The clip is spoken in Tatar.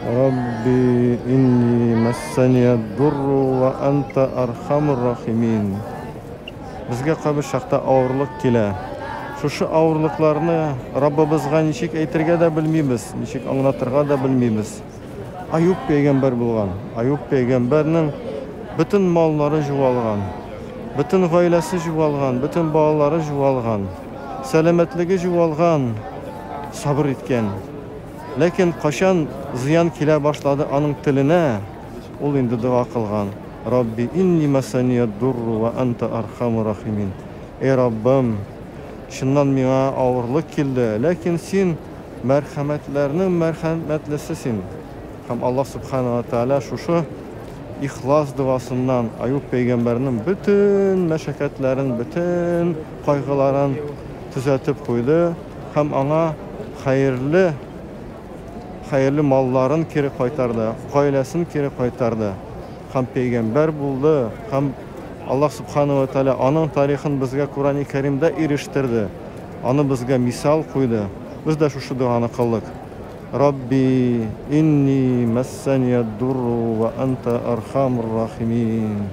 Рабби инни массания дурру ва анта архамур рахимин. Безгә кайбер чакта авырлык килә. Шушы авырлыкларны Раббыбызга ничек әйтергә дә белмибез, ничек аңлатырга да белмибез. Аюб пәйгамбәр булган. Аюб пәйгамбәрнең бөтен маллары җуалган, бөтен гаиләсе җуалган, бөтен балалары җуалган, сәламәтлеге җуалган, сабыр иткән. Ләкин кайчан зыян килә башлады аның теленә, ул инде дога кылган, Рабби инни масания дурру ва анта архаму рахимин. Эй Раббым, чыннан миңа авырлык килде, ләкин син мәрхәмәтләрнең мәрхәмәтлесе син. Һәм Аллаһ Субхана ва Тааля шушы ихлас догасыннан Аюб пәйгамбәрнең бөтен мәшәкатьләрен, бөтен кайгыларын төзәтеп куйды һәм аңа хәерле хәерле малларын кире кайтарды, гаиләсен кире кайтарды. Һәм пәйгамбәр булды, һәм Аллаһ Субхана ва Тааля аның тарихын безгә Курани Кәримдә ирештерде. Аны безгә мисал куйды. Без дә шушы доганы кылдык. Рабби инни массания дурру ва анта архамур рахимин.